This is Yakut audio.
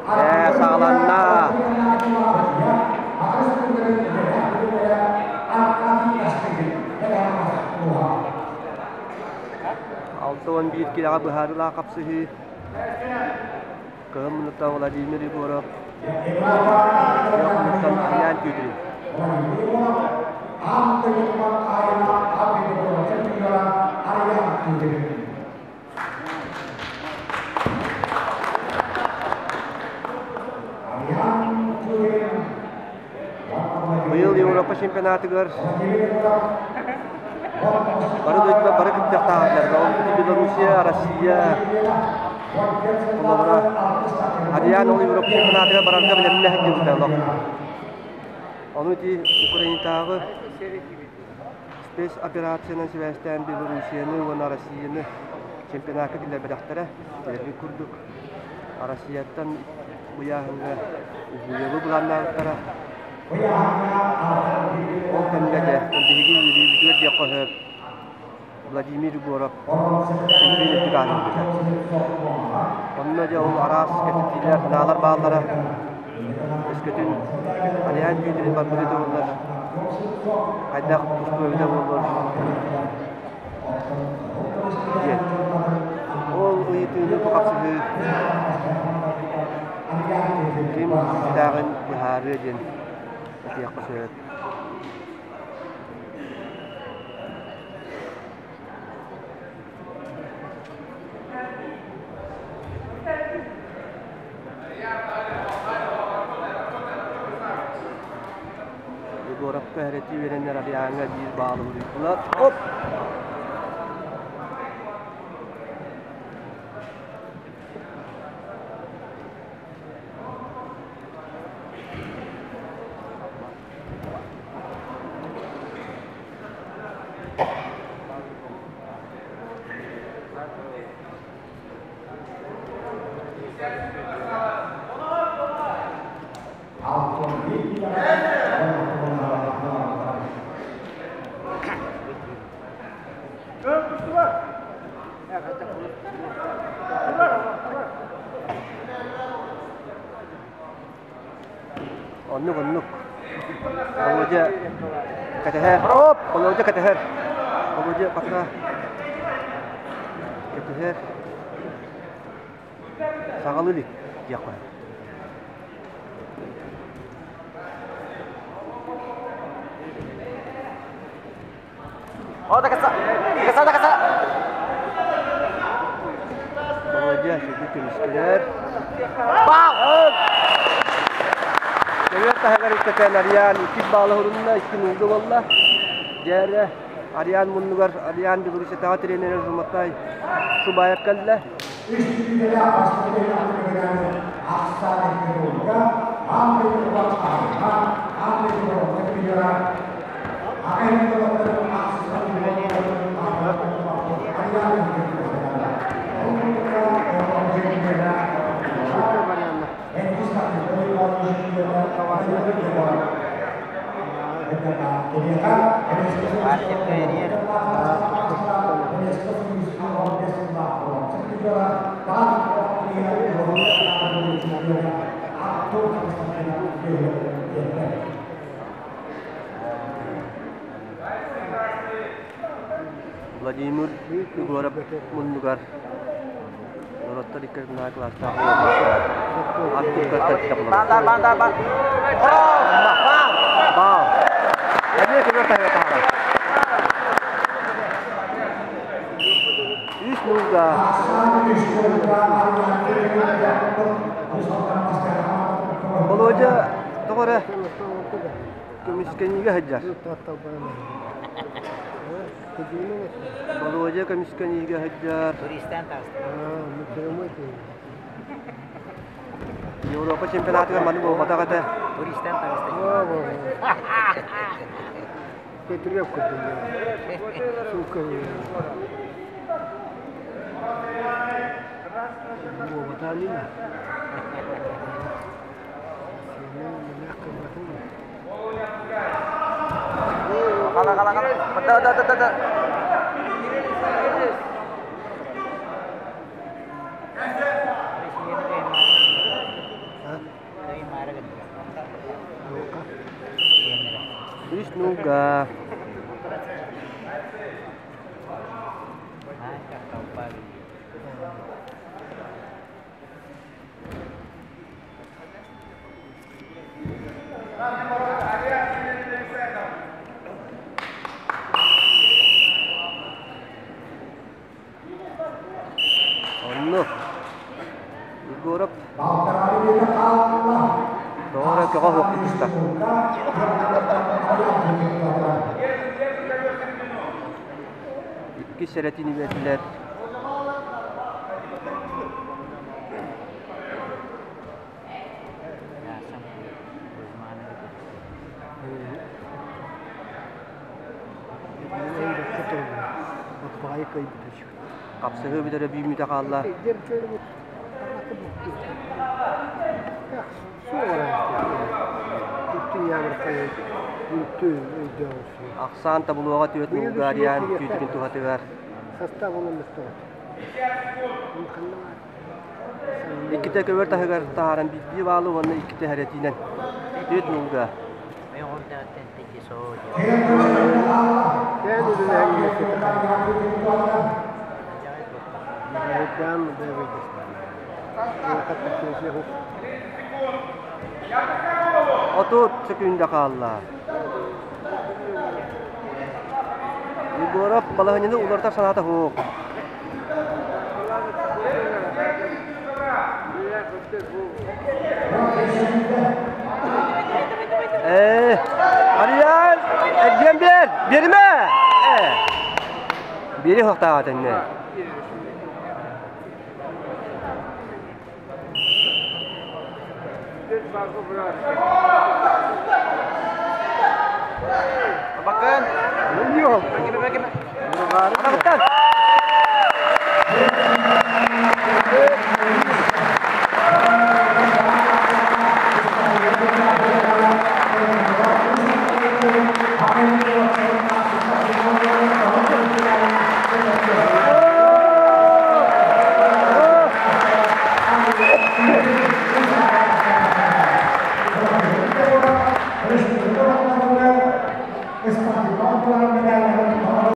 Ээ, саҕаланна. 61 киилэҕэ быһаарыылаах хапсыһыы. Кыһыл муннуктан Владимир Егоров, күөх муннуктан Ариан Кюдрин. Быйыл Европа чемпионатыгар бары дойдулар бары кыттыахтаахтар. Белоруссия, Россия, холобура, Ариан ол Европа чемпионатыгар барарга бэлэмнээх сылдьыбыта олох. Ону ити Украинатааҕы спецоперациянан сибээстээн Белоруссияны уонна Россияны чемпионакка киллэрбэтэхтэрэ. Билэргит курдук, Россияттан ыйааһыҥҥа уһуйуолу былааннаабыттара. Ол кэмҥэ дьэ, биһиги үөрүүбүтүгэр диэххэ сөп, Владимир Егоров чемпион үрдүк аатын ылбыта. Онно дьэ ол араас кэпсэтиилэр, санаалар бааллара. Өскөтүн Ариан Дмитриевич барбыт этэ буоллар, хайдах тустуо эбитэ буоллар диэн. Ол ыйытыыны бу хапсыһыы ким күүстээҕин быһаарыа диэн этиэххэ сөп. Егоровка эрэтии үөрэнэр Ариаҥҥа биир баалы уруйдулар. Оп! Оннук оннук. Володя кэтэһэр. Оп! Володя кэтэһэр. Володя пока кэтэһэр. Саҕалыы илик диэххэ. О, до конца! До конца, до конца! Володя сүрдүк көмүскэлэр. Бал! Көбүөр таһыгар үктэтэн Ариан иккис баалы уһурунна, икки нуулга буолла. Дьээрэ Ариан муннугар Ариан Белоруссиятааҕы тренерэ Жуматай Шубаев кэллэ. Үс сүүрүүлээх бастакы түһүмэхтэригэр ахсаан интервьюга аан дойдуга аһылҕа, аан дойдуга чемпиона, аҕай дойдуларын ахсыска Владимир Егоров муннугар норуоттар икки кылаастаах Баал, баал, баал, баал. Баал. Эмиэ көмө таһыга Үс нуулга. Володя тоҕо эрэ көмүскэниигэ сылдьар. Володя көмүскэниигэ сылдьар. Европа чемпионатыгар маны буолбатах этэ. Туристан таҕыста. Петрев курдук. Сука. Буолбатаанина. Хала хала хала. Да да да да да. Биэс нууга. Оннук. Егоров тоҕо көҕө суох тутуста. Иккис сэрэтиини биэрдилэр. Хапсыһыы бүтэрэ бүүммүтэ хаалла. Ахсаан табылуоҕа түөрт Булгариян күүтүгүн туһатыгар. Иккитэ көбөр таһыгар таһааран биирдии баалы уонна иккитэ хэрэтиинэн. Түөрт нулга. 30 сөкүүндэ хаалла. Егоров балаһыанньаны уларытар санаата суох. Ээ, Арыйаан, эргиэн биэр, биэримэ! Ээ, биэри суохтааҕа тэннэ. Bakın.